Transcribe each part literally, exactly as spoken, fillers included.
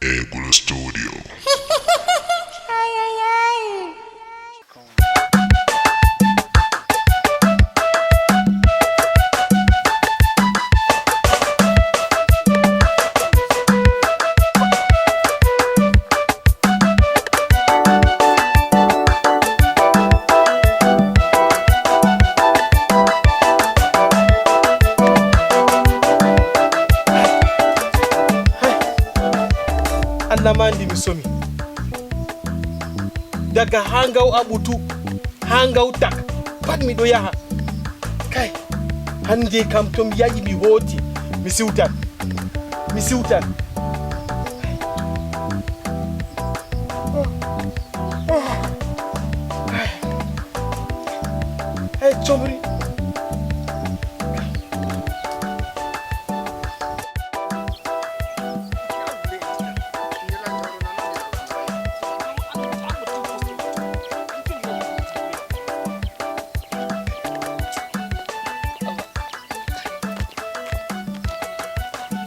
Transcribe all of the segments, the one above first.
Eagle Studio. Allah ma ndi mi somi. Daga haa ngaw aɓutu, haa ngaw tak, pat miɗo yaha. Kay, hannde kam to mi yahi mi hooti, mi siwtan. Mi siwtan. Hey, comri.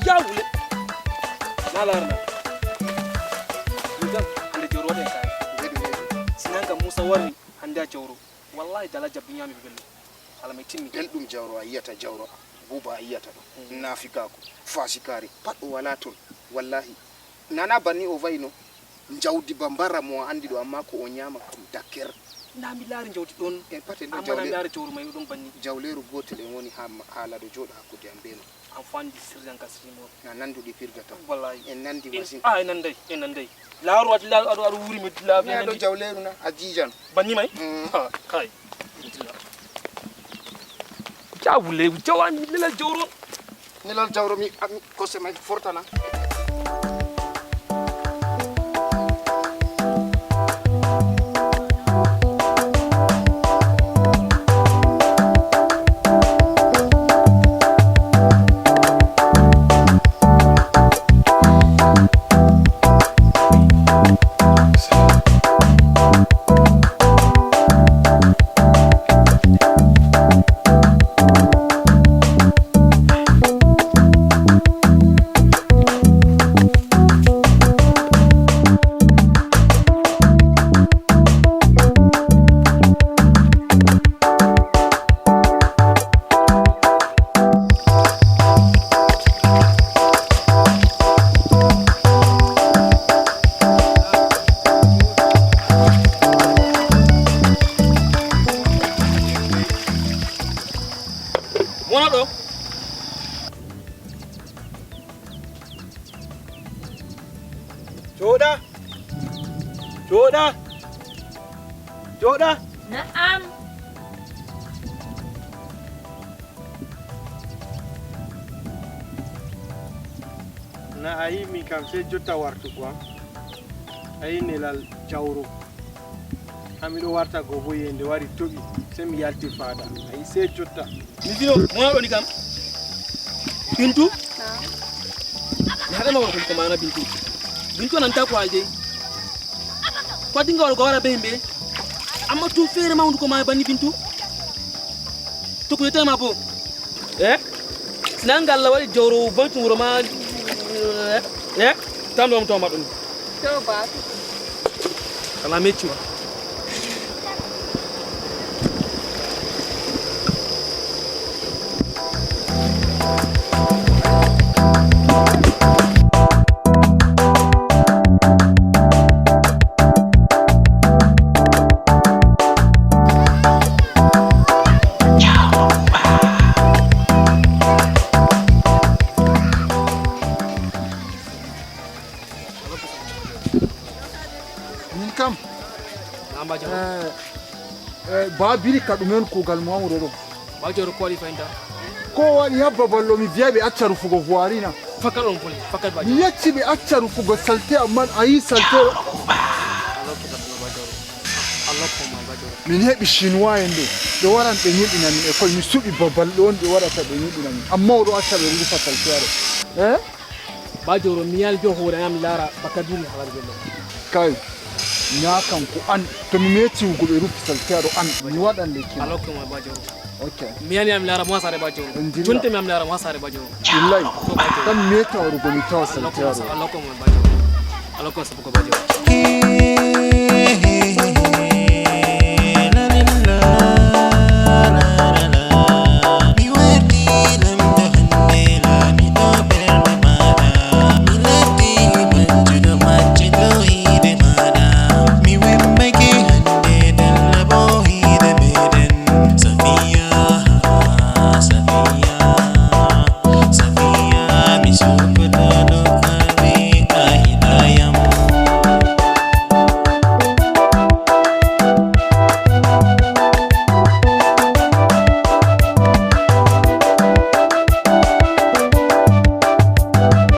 Yawule. Na larna. Lugan, hande joro waɗen kaari. Sinan ka Musa warri hande a jawro. Wallahi dala jabbi ñami ɓe ɓello. Ala mi timmi. Belɗum jawro a yiyata jawro. Buba a yiyata ɗo. Nafikaaku. Fasikari. Pat o wala ton. Wallahi. Nana banni o vayno. Jawdi ba mbara mo a andi ɗo amma ko o ñama kam dakker. Na mi laari jawdi ɗon. En pat en ɗo amma na mi jawle. Laari jawro may o ɗon banni. Jawleeru gootel en woni ha haala ɗo jooɗa hakkude am be ma. An fo andi sirri an ka sirri mo. Na nanduɗi pirgata. Wallahi. En nandi masin. Ah, en nanday, en nanday. Laaru ati laaru aɗo aɗo wuri mi laabi. Neɗɗo jawleeru na a jijan. Banni may? Mm. Ha, kay. Jawle jawani lelal jawron. Nelal jawro mi ami kose may fortana. Wona ɗo. Jooɗa. Jooɗa. Jooɗa. Na'am. Na a yi min kam sey jotta wartugo am. A yi nelal jawro. Haa miɗo warta go bo yende wari toɓi, sey mi yalti faada. A yi sey jotta. Mi vino, mo waɗoni kam? Bintu? Mi haɗama worko ko mana Bintu. Bintu nanta ko haalde. Ko adinga waɗugo wara be yimɓe. Amma tun feere ma hunduko ma banni Bintu. To ko yetama bo. Eh? Sinanga Allah waɗi jawro vantu wuro ma. Eh? Eh? Tamɗo mo to maɗɗum. To ba. Ala mecci ma. Min kam. Ambajo. Eh, eh, ba biri ka ɗumen kugal mawɗo ɗo. Bajoro ko waɗi fayda. Ko waɗi ha babal ɗo mi viya ɓe acca rufugo vuwarina. Fakkat on poli, fakkat bajo. Mi yecci ɓe acca rufugo salte amma a yi salte. Allah ko tatno bajoro. Allah ko ma bajoro. Min heɓi chinois en ɗo. Ɓe waran ɓe nyiɓina min école mi suɓi babal ɗo on ɓe warata ɓe nyiɓina min. Amma oɗo acca ɓe rufa salte aro. Eh? Ba joro mi yaljo hoore am laara ba kabiri halal bello. Kay, na kan ko an to mi meti wugo ɓe rufi saltiyaro an mi waɗan lekki. Allah ko mo ba joro. Ok. Mi yani am laara mo sare ba joro. Tunte mi am laara mo sare ba joro. Billahi. Kan meta warugo mi tawa saltiyaro. Allah ko mo ba joro. Alako sappo ko bajo.